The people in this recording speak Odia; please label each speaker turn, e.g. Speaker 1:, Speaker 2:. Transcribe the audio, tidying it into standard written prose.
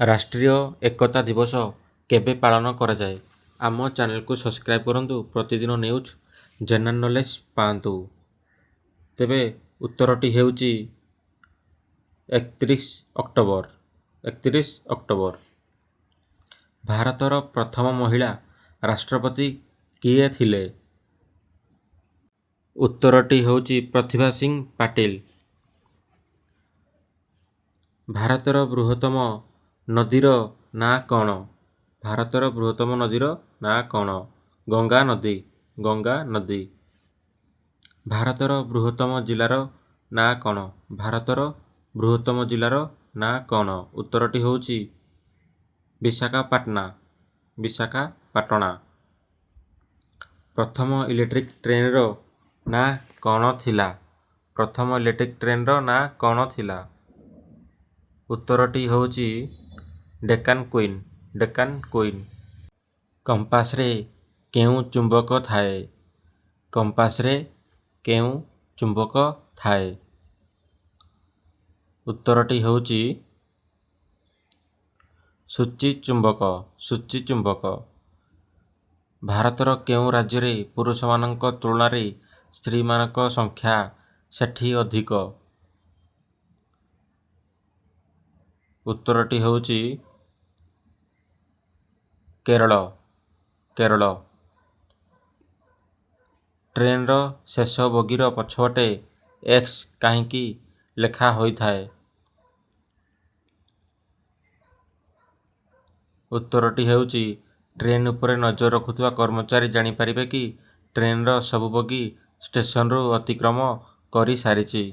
Speaker 1: ରାଷ୍ଟ୍ରୀୟ ଏକତା ଦିବସ କେବେ ପାଳନ କରାଯାଏ? ଆମ ଚ୍ୟାନେଲକୁ ସବସ୍କ୍ରାଇବ୍ କରନ୍ତୁ, ପ୍ରତିଦିନ ନ୍ୟୁଜ୍ ଜେନେରାଲ ନଲେଜ ପାଆନ୍ତୁ। ତେବେ ଉତ୍ତରଟି ହେଉଛି 31 ଅକ୍ଟୋବର, 31 ଅକ୍ଟୋବର। ଭାରତର ପ୍ରଥମ ମହିଳା ରାଷ୍ଟ୍ରପତି କିଏ ଥିଲେ? ଉତ୍ତରଟି ହେଉଛି ପ୍ରତିଭା ସିଂ ପାଟିଲ। ଭାରତର ବୃହତ୍ତମ ନଦୀର ନାଁ କ'ଣ? ଭାରତର ବୃହତ୍ତମ ନଦୀର ନାଁ କ'ଣ? ଗଙ୍ଗା ନଦୀ, ଗଙ୍ଗା ନଦୀ। ଭାରତର ବୃହତ୍ତମ ଜିଲ୍ଲାର ନାଁ କ'ଣ? ଭାରତର ବୃହତ୍ତମ ଜିଲ୍ଲାର ନାଁ କ'ଣ? ଉତ୍ତରଟି ହେଉଛି ବିଶାଖାପାଟଣା, ବିଶାଖାପାଟଣା। ପ୍ରଥମ ଇଲେକ୍ଟ୍ରିକ୍ ଟ୍ରେନ୍ର ନାଁ କ'ଣ ଥିଲା? ପ୍ରଥମ ଇଲେକ୍ଟ୍ରିକ୍ ଟ୍ରେନ୍ର ନାଁ କ'ଣ ଥିଲା? ଉତ୍ତରଟି ହେଉଛି ଡେକାନ୍ କୁଇନ୍, ଡେକାନ୍ କୁଇନ୍। କମ୍ପାସରେ କେଉଁ ଚୁମ୍ବକ ଥାଏ? କମ୍ପାସରେ କେଉଁ ଚୁମ୍ବକ ଥାଏ? ଉତ୍ତରଟି ହେଉଛି ସୂଚୀ ଚୁମ୍ବକ, ସୂଚୀ ଚୁମ୍ବକ। ଭାରତର କେଉଁ ରାଜ୍ୟରେ ପୁରୁଷମାନଙ୍କ ତୁଳନାରେ ସ୍ତ୍ରୀମାନଙ୍କ ସଂଖ୍ୟା ସେଠି ଅଧିକ? ଉତ୍ତରଟି ହେଉଛି କେରଳ, କେରଳ। ଟ୍ରେନ୍ର ଶେଷ ବଗିର ପଛପଟେ ଏକ୍ସ କାହିଁକି ଲେଖା ହୋଇଥାଏ? ଉତ୍ତରଟି ହେଉଛି ଟ୍ରେନ୍ ଉପରେ ନଜର ରଖୁଥିବା କର୍ମଚାରୀ ଜାଣିପାରିବେ କି ଟ୍ରେନ୍ର ସବୁ ବଗି ଷ୍ଟେସନରୁ ଅତିକ୍ରମ କରିସାରିଛି।